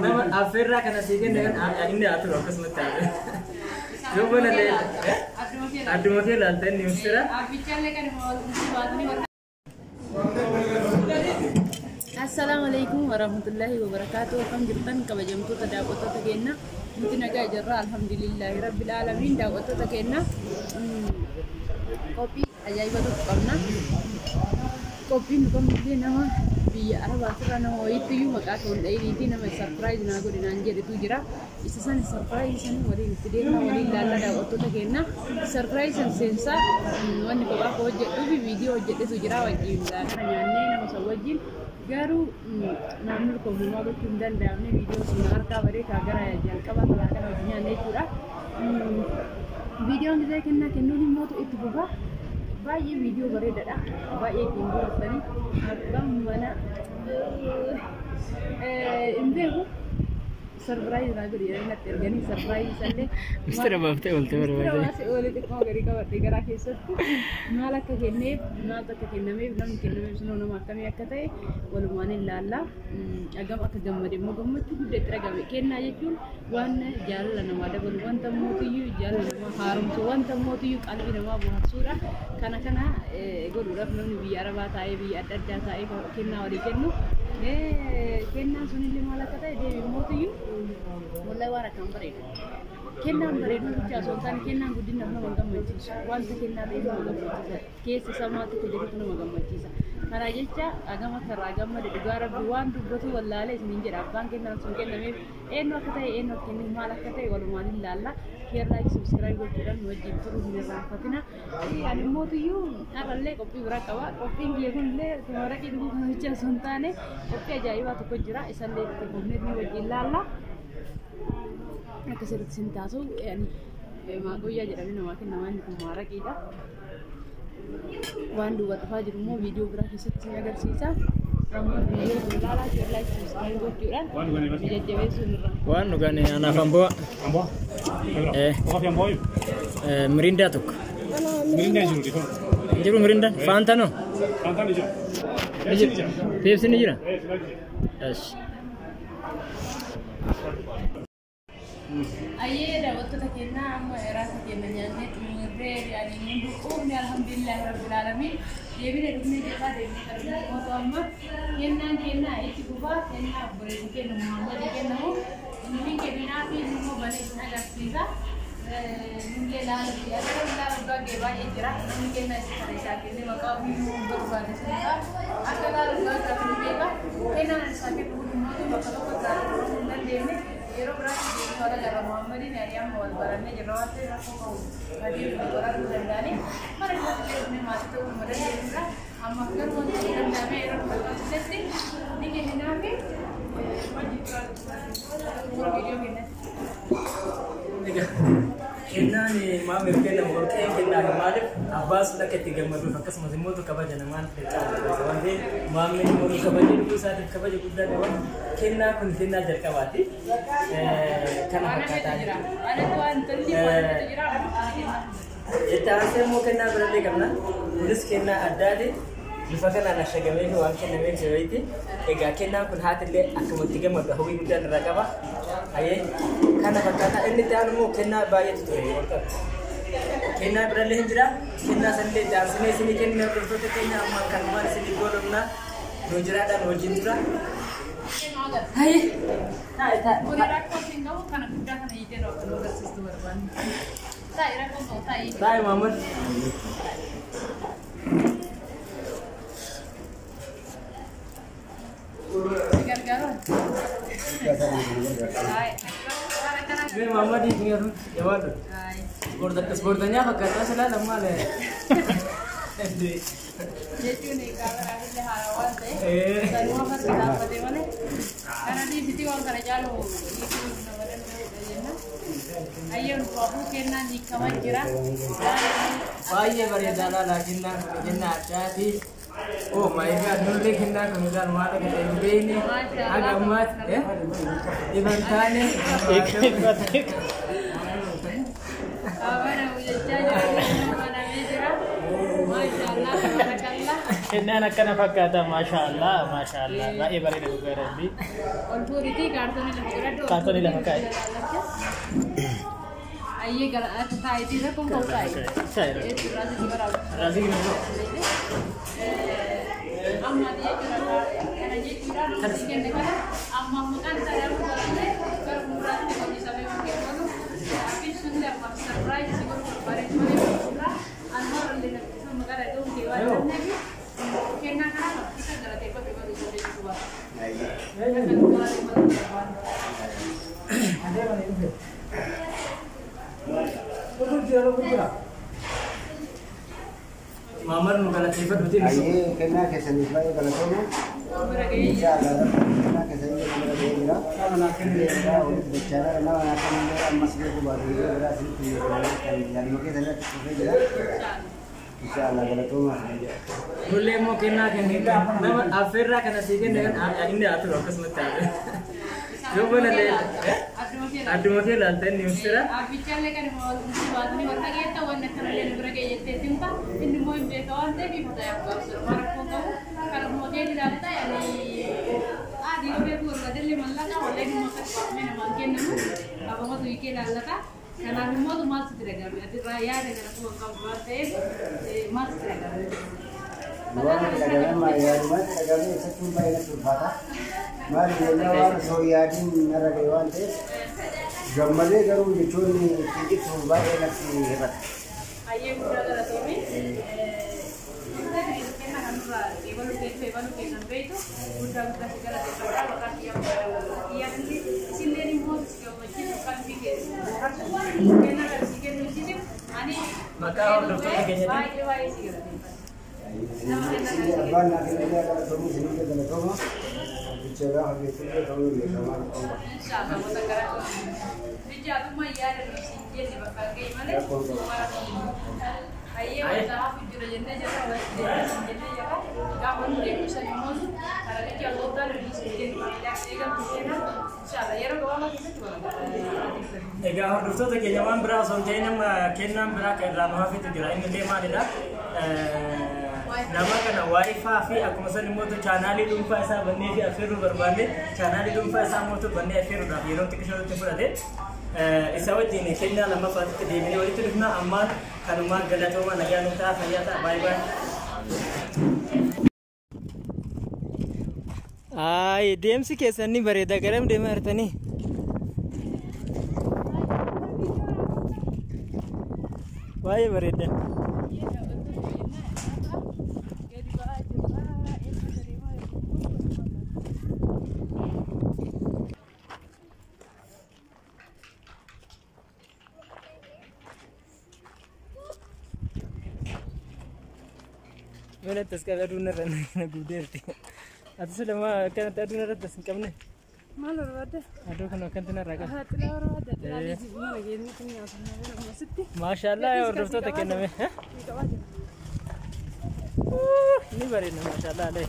Nama affeerraa kana sii kenne kan inni haa turu akkasumatti haa turu. Yoo bana illee adduma kee ilaalta inni mistira. Assalaamu alaikum warahmatullahi wabarakatuh. Akkam jirtan kabajamtoota daawwattoota keenya? Nuti nagaa jirra, alhamdulillahi rabbil aalamiin. Daawwattoota keenya, qophii ajaa'iba tokko qabna. Qophiin nu qabnu illee nama biyya Arabaatirraa nama wayiitti iyyuu maqaa koo hin dhahiniiti nama surprise naa godhe naan jedhetu jira. Isa san surprise san waliin itti deemna, waliin laalla daawwattoota keenya. Surprise san seensaa wanni kophaa koo hojjedhuu fi viidiyoo hojjedhetu jira, wajjin laaqana nyaannee nama san wajjin. Garuu naannoo koomnumaa gochuu hin danda'amne, viidiyoo sun harkaa badee kaa gara jalqabaa laaqana wajjin nyaanne jechuudha. Viidiyoon gisee kennaa kennuun immootu itti fufa. Baay'ee viidiyoo bareedaadha. Baay'ee ittiin bohaartanii abbaan mana hin beeku. Surprise naa godhi jedhanii natti erganii surprise isallee. Mistira baaftee oolte Mistira barbaade. baasee oolee xiqqoo gadi qabadhe garaa keessatti maal akka kenneef, maaltu akka kennameef, namni kennameef sunoo nama akkamii akka ta'e walumaan ilaalla. Hagam akka gammade immoo gammachuu guddaa itti dhagahame. Kennaa jechuun waan jaalala namaa dabalu, wanta mootiyyuu jaalala namaa haaromsu, wanta mootiyyuu qalbii namaa bohaarsuudha. Kana kana godhuudhaaf namni biyya Arabaa taa'ee, biyya adda addaa taa'ee kennaa walii kennu. Kennaan sunillee maal akka ta'e deebi mootiyyuu wallahi waan akkaan bareedu. Kennaan bareedu bichaa osoo hin taane kennaan guddinaaf nama gammachiisu. Wanta kennaa ta'e nama gammachiisa. Keessa isaa maaltu akka jirutu nama gammachiisa. Kana jecha hagam akka irraa gammade dhugaa rabbi waan dubbatu wallaalee isiniin jedha. Abbaan kennaan sun kennameef eenyu akka ta'e, eenyu akka kenneef, maal akka ta'e walumaan ilaalla. Share, like, subscribe gochuudhaan nu wajjin turuu hin irraanfatina. Ani immootiyyuu har'allee qophii biraa qaba. Qophiin kiyya kunillee waraqii dhuguu kana bichaa osoo hin taane qophii ajaa'ibaa tokko jira. Isallee itti fufnee nu wajjin ilaalla. Akka sirriitti sin taasu maaqoyyaa jedhamee namaa kennamaa, inni kun maaraqiidha. Waan duuba dhufaa jiru immoo viidiyoo biraa keessatti sin agarsiisa. Amma viidiyoo kun ilaalaa, share, like, subscribe gochuudhaan nu jajjabeessuu nurra. Waan dhugan anaaf amboo. Amboo? Eh. Kofi amboo? Mirindaa tokko. Mirindaa jiru dhiifama. Hin jiru mirindaan? Faantaa noo? Faantaan ni jira. Pepsi ni jira. Peepsi ni jira? Eh, silaa jira. Esh. Ayyee daawwattoota keenyaa, amma raasa keenya nyaannee xumurree yaani hundi quufne, alhamdulillahi rabbil aalamiin. Deebine dhufnee jirra, deebinee kan dhufne mootu amma kennaan kennaa itti fufaa, kennaa obboleessa keenya Muhammad kennamu inni kenninaa fi inni immoo banee isin agarsiisa. Nullee laaluufi akka laalu gagee baay'ee jira. Namni kennaa isa kana isaa kennee maqaa ofii immoo barbaade sanidha. Akka laalu gagee ni beeka. Kennaan isaa kennu kun immoo bakka tokko ilaaluu hin dandeenye. Yeroo biraatti deemnee wal agarra Muhammadiin, yaani amma wal barannee jirra waan ta'eef rakkoo qabu adeemuu qorachuu danda'anii mana isaatti illee dhufnee maatii ta'uu nama dandeenyudha. Amma garuu wanti hin danda'ame yeroo nu barbaachisetti ni kenninaa fi wajjin turaa viidiyoo kennatti. Egaa kennaan maamiif kennamu warqeen kennaa maaliif abbaan sun akka itti gammaduuf, akkasumas immoo kabaja namaan dirqama waan ta'eef maammeen immoo nu kabajee dhufuu isaatiif kabaja guddaa qaba. Kennaa kun kennaa jalqabaati. Kana Waan hafetu fakkaataa jira. Anatu waan tolli waan hafetu jira. Itti aansee immoo kennaa birallee qabna. Kunis kennaa addaati. Bifa kanaan ashagamee fi waan kennameef jirutti. Egaa kennaan kun haatillee akkuma itti gammadu hawwii guddaan irraa qaba. Hayyee, kana fakkaataa inni itti aanu immoo kennaa baay'eetu ture walqabdi. Kennaa birallee hin jira. Kennaa sanillee itti aansinee isinii kenna. Hordoftoota keenya, ammaan kanumaan isinii goolomna. Nu jiraadhaan wajjin tura. Hayyee. Taa'e taa'e. Kuni rakkoo hin qabu, kana guddaa kana hiitee nu akka nu agarsiistu barbaanne. Taa'e, rakkoo qabu, taa'e. Taa'e Muhammad. Si gargaaru. Taa'e. Waan akkanaa. Mee Muhammad hiikni jabaadhu. Taa'e. Ispoortanyaa fakkaataa silaa lammaa. Jechuun kaameraaf haaraa waan ta'eef sanuma fardi dhaabbate malee kana dhiisitii waan kana caalu hiikuu nama danda'udha jenna. Ayyee, ulfaafuu kennaan hiikamaa jira. Baay'ee bareedaa laala, kennaan kun kennaa addaati. Oh my God, nullee kennaa kun ilaalu maal akka ta'e hin beekne haga ammaatti ifan taane. Abana jechaa jira, banamee jira. Maashaallah, tabarakallah. Kennaan akkana fakkaata, maashaallah, maashaallah, baay'ee bareeda dhugaa rabbii. Ol fuudhiitii kaartoonii lafa godhadhu. Kaartoonii lafa kaa'i. Ayyee gara akka taayitii rakkoon ka'u taa'i. Shaayii raasii gina. Amma jechuudha kana jechuudha namni kenne kana amma maqaan isaa darbuu barannee gara fuulduraatti hojii sabee kennu abbiin amma surprise si godhu barbaade malee fuuldura anuma illee namni sun maqaa dhaga'uun kee waan jenneef kennaa kana isa galateeffatu godhu jechuudha. Maamar nu galateeffadhuuti. Ayyee, kennaa keessaniif baay'ee galatooma. Inshaallah kennaa keessanii bira ga'ee jira. Walitti dachaadha. Nama naa kennillee ammas beekuu baatu yeroo biraa isinitti kan yaaduma keessan irratti fufee jira. Inshaallah galatooma isin jedha. Nullee immoo kennaa kennee nama affeerraa kana sii kenne kan inni haa turu akkasumatti haa turu. Yoo bana illee adduma kee ilaalta inni ibsira. Abbichallee kan baatanii wal dhageetta wanni akkanallee nu bira ga'e jettee simta inni immoo hin beeka waan ta'eef ifa ta'e akka ibsu maal rakkoo qabu kan immoo kee ilaalta yaani adii yoo beeku barbaadellee mallaqa wallee dhimma akkas baafamee namaan kennamu qabamatu hiikee ilaallata. Kanaaf immoo maal sitti dhagahame atirraa yaada kana kuma qabu waan ta'eef maal sitti dhagahame? Waan itti dhagahame yaadumatti dhagahame ibsachuun baay'ee natti ulfaata. Maali jennaan waan osoo yaadiin narra ga'e waan ta'eef gammadee garuu jechuun ittiin ibsuuf baay'ee natti hir'ata. Hayyee, guddaa galatoomi. Kenna kanarraa eebaluu keessa eebaluu keessan beektu guddaa guddaa si galateeffadha maqaa kiyyaa kiyyaatti isilleen immoo si gammachiisu qalbii keessa kenna kan si kennu isiif ani Maqaa hordoftoota keenyatiin. Baay'ee baay'ee si galateeffadha. Isinillee abbaan naa kennellee galatoomii, isinillee galatooma. Bicha gaafa beekullee ta'uu hin beekamaa rakkoon qaba. Inshaallah wanta gara bijaatummaa yaada nu siin jenne bakka ga'e malee. Hayyee, wanta hafu jira jennee jirra, walitti deemnee siin jennee jirra. Gaafa nu deemnu san immoo karaa licha gooftaa nu dhiisu jennu eegamtu seenaa inshaallah yeroo gabaabaa keessatti wal agarra. Egaa hordoftoota keenya, waan biraa osoo hin ta'in amma kennaan biraa kan irraa nu hafetu jira. Inni illee maalidha? Nama kana WiFi fi akkuma san immoo chaanaalii dhuunfaa isaa bannee fi affeeruu barbaanne, chaanaalii dhuunfaa isaa immoo bannee affeeruudhaaf yeroo xiqqishoo nutti fudhate. Isa wajjin kennaa lammaffaatti deebinee walitti dhufna. Ammaan kanumaan galatooma, nagaa nu ta'a, fayyaa ta'a, baay'ee baay'ee. Ay, deemsi keessan ni bareeda. Garam deemaa jirtanii? Baay'ee bareeda. Gadi ba'aa jirra. Eessa deemaa jirru? Mana as qabe, aduun irra na gubdeerti. Ati silama akkanatti aduun irratti as hin qabne. Maal barbaadde? Aduu kun akkanatti narraa qaba. Xilaa barbaadde? Xilaa mana keenyatti nyaata asitti. Maashaallah, hordoftoota kenname. Qabaa jira. Ni bareeda, maashaallah alee.